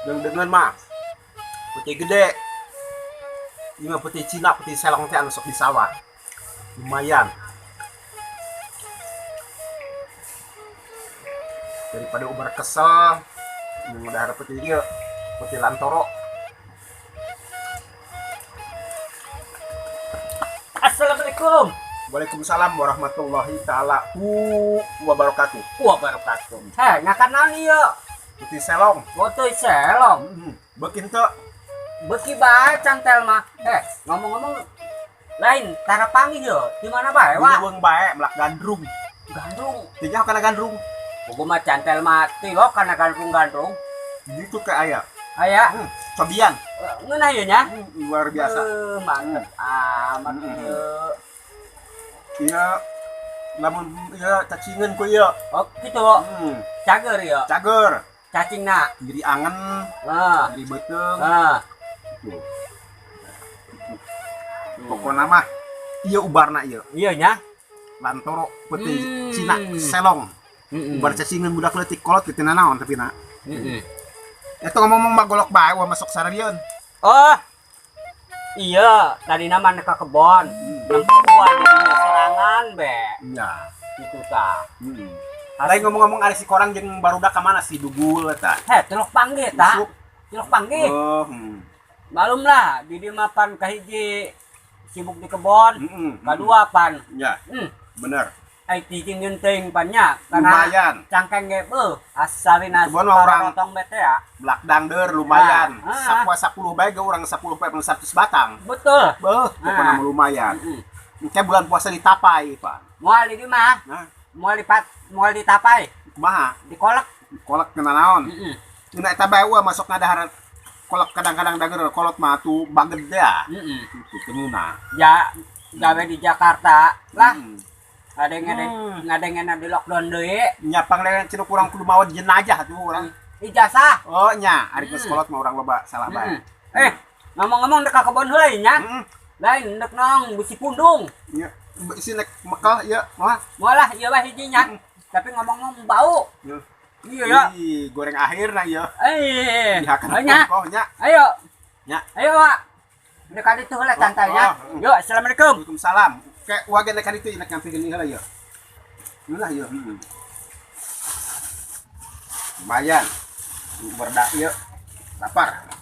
Deung-deungeun mah. Putih gede. Ieu mah putih Cina, putih selong teh anu sok di sawah. Lumayan. Daripada ubar kesel, yang udah ada putih ieu, putih lantoro. Assalamualaikum. Waalaikumsalam warahmatullahi taala wabarakatuh. Wabarakatuh. Heh, ngakan naon ieu? Putih selong. Putih selong. Beuki henteu? Beuki bae cantel mah. Ngomong-ngomong lain tara panggih ieu. Di mana bae, Wak? Di leuweung bae melak gandrung. Gandrung. Tiga kana gandrung. Bogo mah cantel mah tilok kana gandrung-gandrung. Gitu ke aya. Aya. Cobian. Ngeunah ieu nya? Luar biasa. Mantep amat ieu. Iya, lamun ieu cacingan ku ieu. Oh, gitu. Cager ieu. Cager. Cacingna. Nyeri angen. Nyeri beuteung. Gitu. Pokona mah ieu ubarna ieu. Ieu nya. Lantoro putih Cina selong. Ubar cacingan budak leutik kolot kitu nanaon tapi na. Eta ngomong-ngomong mah golok bae wah masuk sararieun. Oh. Iya, tadi nama ka kebon. Nempo buah di dinya sorangan be. Iya. Gitu tah. Lain ngomong-ngomong ari si korang jeung barudak ka mana si Dugul eta? Heh, tilok panggih ta. Usuk. Tilok panggih. Oh, Malum lah, di dieu mah pan kahiji sibuk di kebon. Kadua pan. Ya. Bener. Ai cicing geunteng pan nya karena lumayan. Cangkeng ge beuh, asalina Kebon mah urang potong bete ya. Belak dangder lumayan. Ah. Sapoe 10 bae ge urang 10 poe penuh 100 batang. Betul. Beuh, pokona mah lumayan. Engke bulan puasa ditapai, Pak. Moal di dieu mah. Nah. Moal dipat, moal ditapai. Kumaha? Dikolek. Kolek kena naon? Ngeuna eta bae eueuh masuk ngadahar kolek kadang-kadang dager kolot mah atuh baged ya. Itu tenuna. Ya, gawe di Jakarta lah. Ngadeng-ngadeng di lockdown deui. Nya panglengan cenah kurang kudu mawa jenazah atuh urang. Ijazah. Oh nya, ari geus kolot mah urang loba salah bae. Ngomong-ngomong dek ka kebon heula nya. Lain dek nong bisi pundung. Nya, isi nek mekal ieu mah. Moal lah ieu mah hiji nya. Tapi ngomong-ngomong bau. Iya. Iya ya. Ih, goreng akhir na ieu. Eh. Dihakan Nya. kongkoh, nya. Ayo. Nya. Ayo, Pak. Dek ka ditu heula santai nya. Oh, oh. Yuk, assalamualaikum. Waalaikumsalam. Kayak wagen nek ka ditu nek ngampi geuning heula ieu. Heula ieu. Lumayan. Berdak ieu. Lapar.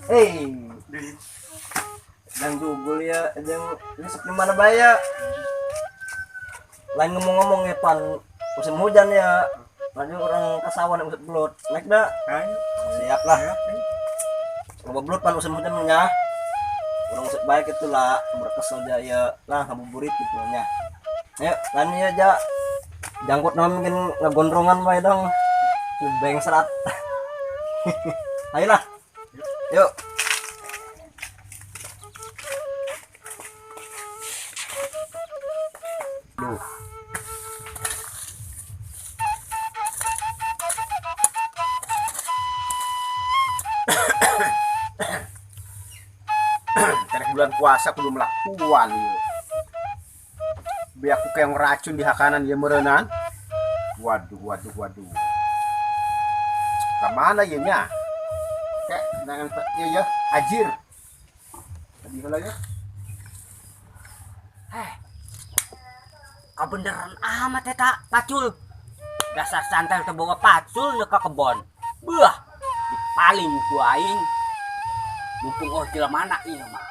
Hei, dan Google ya, yang besok di mana bayar? Lain ngomong-ngomong ya pan musim hujan ya, lagi orang kesawan yang musim belut, naik dah? Ayo. Siap lah. Coba belut pan musim hujan nya, orang musim baik itulah berkesel aja ya lah ngabuburit gitu nya. Ayo, lain ya ja, jangkut nama mungkin ngegondrongan bae dong, beng serat. Ayolah. Yuk. Duh. Karek bulan puasa kudu melakuan ieu. Biar aku kayak ngeracun di hakanan ieu meureunaan. Waduh, waduh, waduh. Ka mana ieu nya? Kayak dengan iya ya, ajir. Tadi heula ya. Kabeneran amat eta pacul. Dasar santel teu boga pacul neuk ka kebon. Beuh, dipaling ku aing. Mumpung oh jelema mana ieu mah.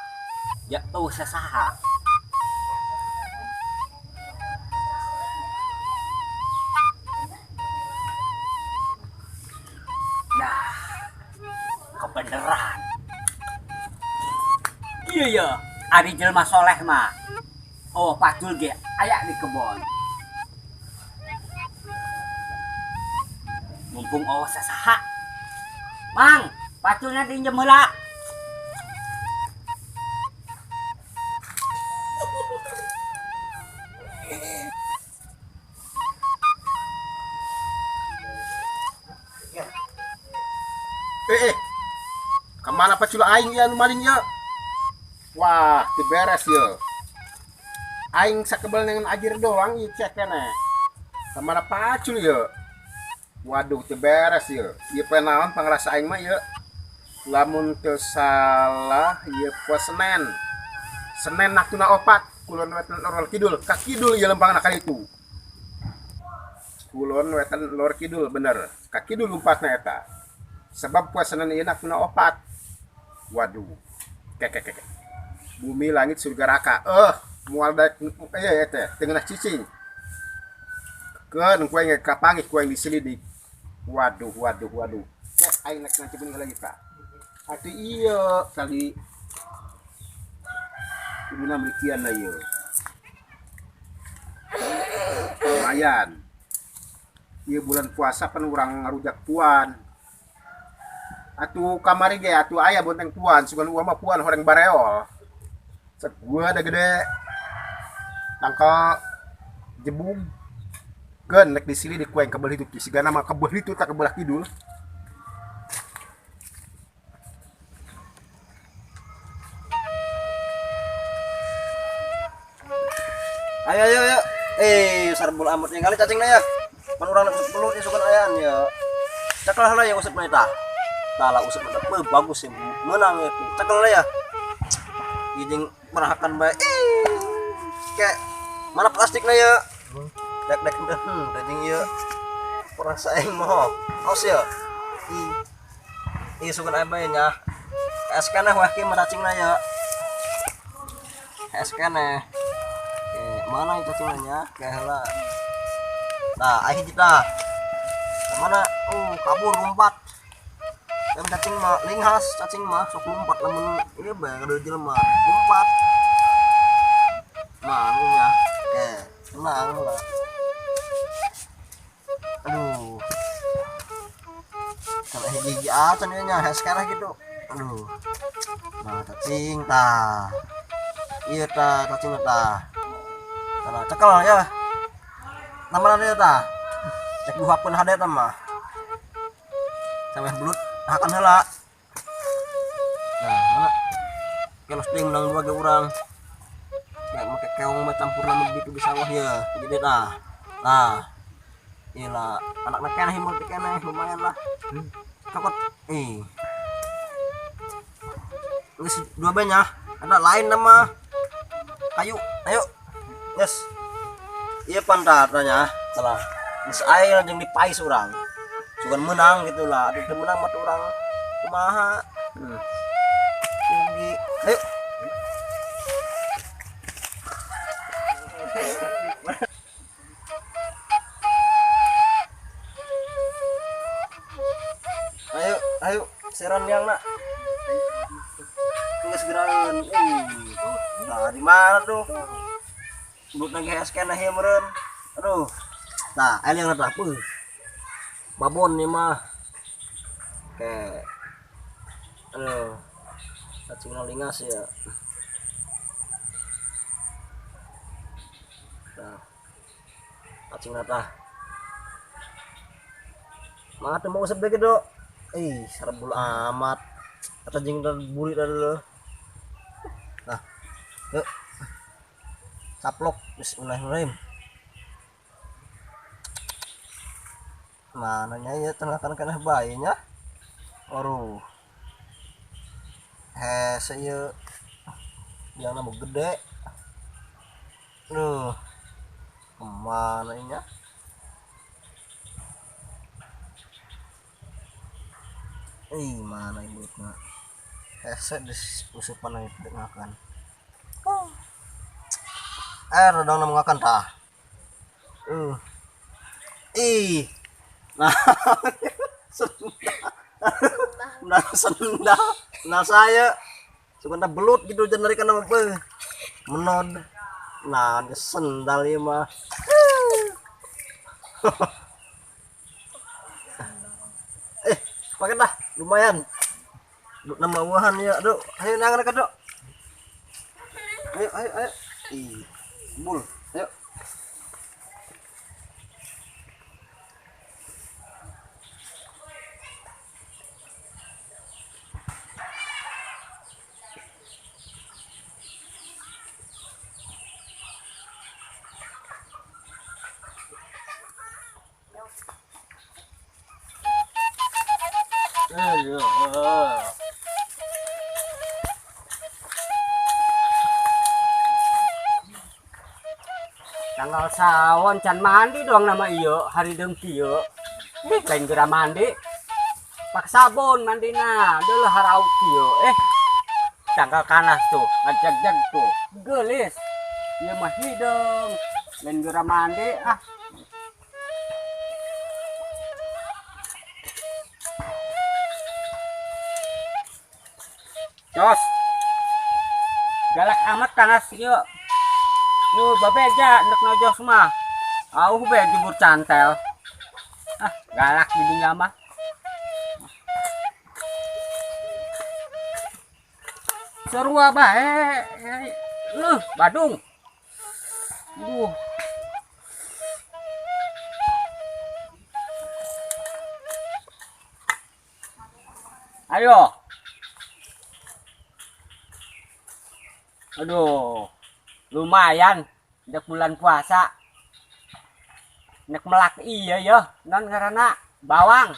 Ya eueuh sasaha. Nah, kebeneran. Iya ya, ari jelema soleh mah. Oh, pacul ge aya di kebon. Mumpung oh sasaha. Mang, Paculna diinjem heula. Kemana pacul aing ya nu maling ya? Wah, teu beres ya. Aing sakebel dengan ajir doang ieu cek keneh. Kemana pacul ya? Waduh, teu beres ya. Ieu poe naon pangrasa aing mah ieu? Lamun teu salah ieu poe Senen. Senen naktuna opat, kulon wetan lor kidul, ka kidul ieu lempangna ka ditu. Kulon wetan lor kidul bener. Ka kidul lumpatna eta. Sebab poe Senen ieu naktuna opat. Waduh. Kek. Bumi langit surga raka. Moal daek ieu teh teu ngeunah cicing. Keun ku aing kapanggih ku aing diselidik. Waduh. Cek aing nek nanti benih lagi Pak. Atuh ieu kali kuduna melikian lah ieu. Lumayan. Ieu bulan puasa pan urang ngarujak puan. Atuh kamari ge atuh aya bonteng puan, sugan uang mah puan horeng bareol. Cek gua da gede. Tangkal jebug. Keun nek disilidik ku aing kebelah itu sigana mah kebelah itu tak kebelah kidul. Ayo. Sarbul amat ningali cacingna ya. Pan urang nek belut sugan ayaan ya. Caklah lah ya usep tah. Tah lah usep mah bagus ya. Meunang ya. Caklah lah ya. Gijing merahakan bae. Kayak mana plastikna ya? Dek-dek dajing ieu. Perasa aing mah. Aos ya. Ih sugan aya bae nya. Es keneh weh ki cacingna ya. Es keneh. Mana itu cacingnya? Kayak heula. Nah, aing hiji tah. Mana? Kabur lompat. Yang cacing mah linghas, cacing mah sok lompat lamun ieu bae kada jelema lompat. Mana nya? Kayak tenang lah. Aduh. Kalau hiji-hiji acan ieu nya sekarang gitu. Aduh. Nah, cacing tah. Ieu tah cacing tah. Tah cekel ya. Namana ieu tah. Cek duhapeun hade tah mah. Sameh belut hakan heula. Nah, mana? Kelos deui menang dua ge urang. Kayak make keong mah campur lamun bitu di sawah ya. Jadi tah. Tah. Iyalah, anak-anak keneh mun keneh lumayan lah. Cokot. Geus dua banyak. Ada lain nama. Ayo, ayo. Yes. Iya pantatnya salah. Geus aing jeung dipais urang. Sugan menang gitu lah. Aduh teu menang mah urang kumaha. Rugi. Ayo. Ayo, ayo, seran yang nak. Geus geraeun. Nah, di mana tuh? Belut lagi keneh ieu meureun. Aduh. Nah, aing yang tah peuh. Babon ieu mah. Oke. Aduh. Cacingna lingas ya. Nah. Cacingna tah. Mah teu mau usep deui kitu. Ih, serbul amat. Eta jeung burit dulu. Nah. Yuk. Caplok bismillahirrahmanirrahim. Mananya ya tengakan keneh bae nya. Aduh. Hese ieu. Yang nama gede. Duh. Kemana nya? Ih, mana ibutna? Hese di usupan yang dengakan. Oh. Dong mengakan tah. Ih. Nah. Sendal. Sendal. Nah saya suka belut gitu jenarikan apa menod. Nah, sendal ieu mah. Pakai dah, lumayan. Duk nama wahan ya, Duk. Ayo nangan ka, Duk. Ayo, ayo, ayo. Ih, bul. Ayo. Aduh. Tanggal sawon can mandi doang nama iyo hari dengki iyo. Ih, lain geura mandi. Pak sabun mandina, deuleuh harau kieu. Tanggal kanas tuh, ngajag-jag tuh. Geulis. Ieu mah hideung. Lain geura mandi ah. Jos. Galak amat kanas ieu. Nu babeja nek nojos mah. Auh be jubur cantel. Ah, galak di dunia mah. Sarua bae. Leuh, Badung. Duh. Ayo. Aduh, lumayan nek bulan puasa. Nek melak iya ya, non karena bawang.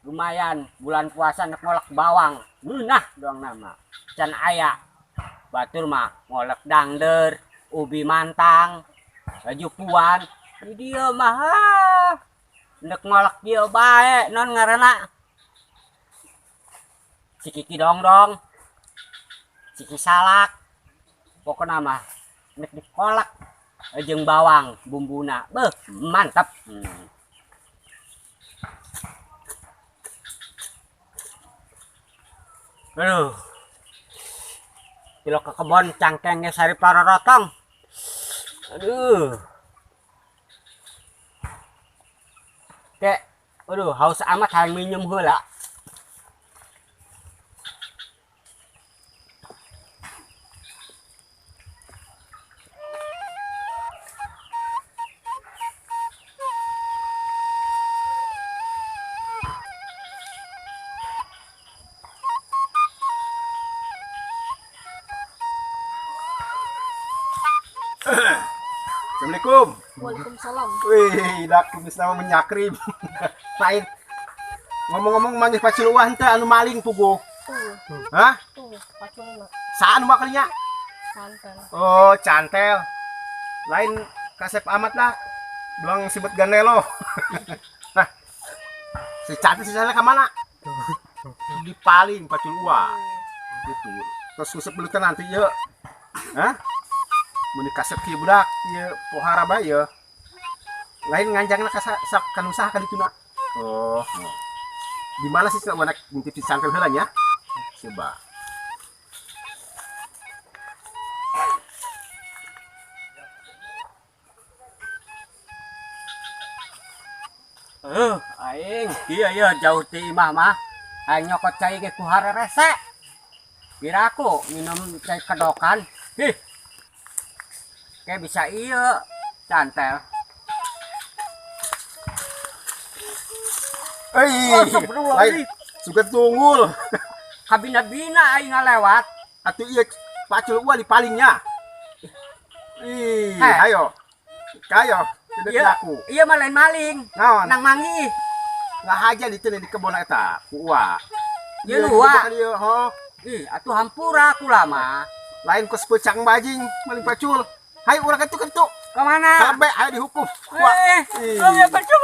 Lumayan bulan puasa nek ngolek bawang. Munah doang nama. Can aya. Batur mah ngolek dangder, ubi mantang, baju puan. Di dia mah nek ngolek dia bae non karena cikiki dongdong. Ciki salak, pokoknya mah nek dikolak jeung bawang bumbuna, beuh mantap. Aduh, tilok ke kebon cangkengnya sari parorotong. Aduh, kek, aduh haus amat hayang minum heula. Assalamualaikum. Waalaikumsalam. Wih, dak kumis nama menyakrim. Lain. Ngomong-ngomong manggih paciluan teh anu maling puguh. Tuh. Hah? Tuh, paculna. Saan nu makalinya? Cantel. Oh, cantel. Lain kasep amat lah. Doang sibet ganelo. Nah. Si cantel si salah ka mana? Dipaling paculua. Gitu. Terus usep belutan nanti ye. Hah? Meni kasep kieu budak ieu pohara bae ye. Lain nganjangna ka sak kanusaha ka dituna. Oh. Di mana sih cenah wanak ngintip si cantel heula nya? Coba. Aing kieu ieu jauh ti imah mah. Aing nyokot cai ge ku harerese. Piraku minum cai kedokan. Hih. Kayak bisa iya cantel. Lain suka tunggul. Kabina-bina aing ngalewat. Atuh iya pacul uah di palingnya. Ih, ayo. Kayo, tidak aku. Iya mah lain maling. Naon? Nang mangi. Ngahaja di teu di kebon eta ku uah. Ieu uah. Ieu ho. Ih, atuh hampura ku lama. Lain kos pecang bajing maling pacul. Hai urang ketu ketu. Kemana? Sampai ayo dihukum. Oh ya pacul.